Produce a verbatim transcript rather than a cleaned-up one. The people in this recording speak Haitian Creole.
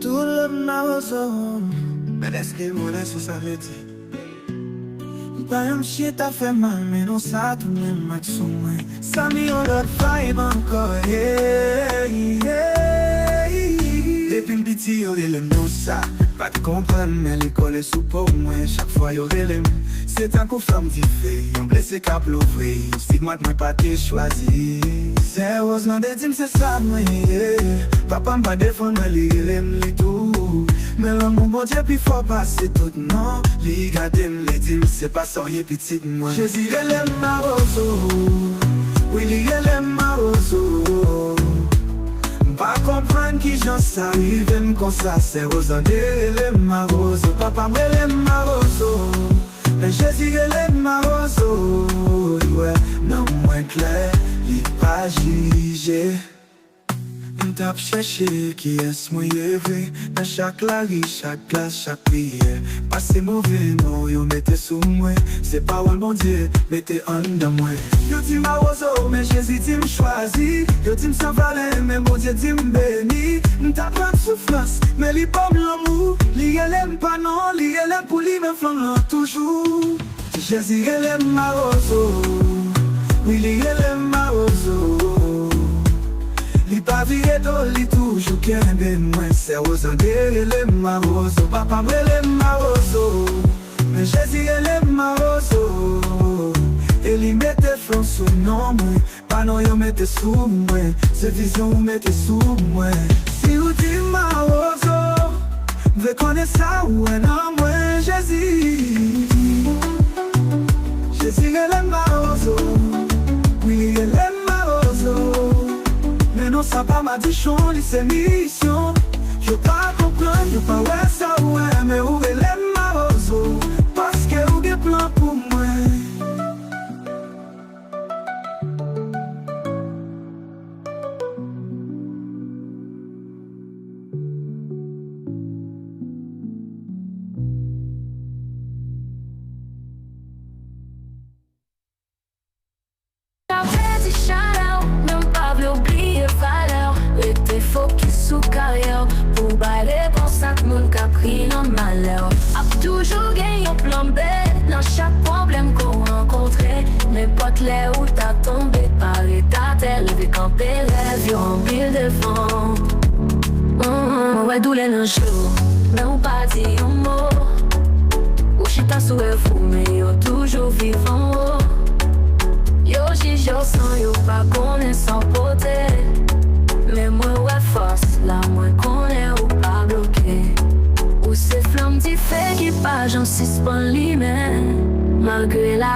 Doulè m mawozo, men èske w konnen sa sa vle di? M pa yon chita fè mal, men non sa tounen m ak sou mwen. Sa m yon lòt vibe ankò, yeah, yeah. Depi m piti, yo rele m non sa. Pa t konprann, men li kole sou po mwen. Chak fwa yo rele m, se tankou flanm dife, yon blese k ap louvri, yon stigmat mwen pa te chwazi. Sè Roselande di m se sa mwen ye. Papa m pa defann mwen, li rele m li tou. Men lanmou Bondye pi fò pase tout non. Li gade m, li di m se pa sa w ye, pitit mwen. Jezi rele m mawozo. Wi, li rele m mawozo. M pa konprann kijan sa rive m konsa. Sè Roselande rele m mawozo. Papa m rele m mawozo. Men Jezi rele m mawozo. Li wè nan mwen klè, li pa jije. M t ap chèche kiyès mwen ye vre. Nan chak lari, chak glas, chak priyè, pase move non yo mete sou mwen. Se pawòl Bondye mete anndan mwen. Yo di m mawozo, men Jezi di m chwazi. Yo di m san valè, men Bondye di m beni. M t ap pran soufrans, men li ban m lanmou. Li rele m pa non, li rele m pou li, men flanm lan toujou. Jezi rele m mawozo. Wi, li rele m mawozo. Li pa vire do, li toujou kenbe mwen. Sè Roselande rele m mawozo. Papa m rele m mawozo. Men Jezi rele m mawozo. E li mete flanm sou non mwen. Pa non yo mete sou mwen, se vizyon ou mete sou mwen. Si ou di m mawozo, m vle konnen sa ou wè nan mwen, Jezi. Jezi rele m mawozo, wi, li rele m mawozo. Men non sa pa madichon, li se misyon. Yo pa konprann, yo pa wè sa ou wè, men ou rele m mawozo, paske ou gen plan pou mwen. Sa vle di chalè, men m pa vle w bliye valè w. Rete fokis sou karyè w, pou w bay repons ak moun k ap ri nan malè w. Ap toujou gen yon plan B nan chak pwoblèm ke w rankontre. Nenpòt lè ou ta tonbe, pa ret atè, leve kanpe, lève yon anpil devan. Mwen wè doulè nan je w, men ou pa di yon mo. Ou chita sou rèv ou, men yo toujou viv anwo. Yo jije w san yo pa konnen sa w pote. Men mwen wè fòs la, mwen konnen ou pa bloke. Ou se flanm dife ki pa janm sispann limen. Malgre la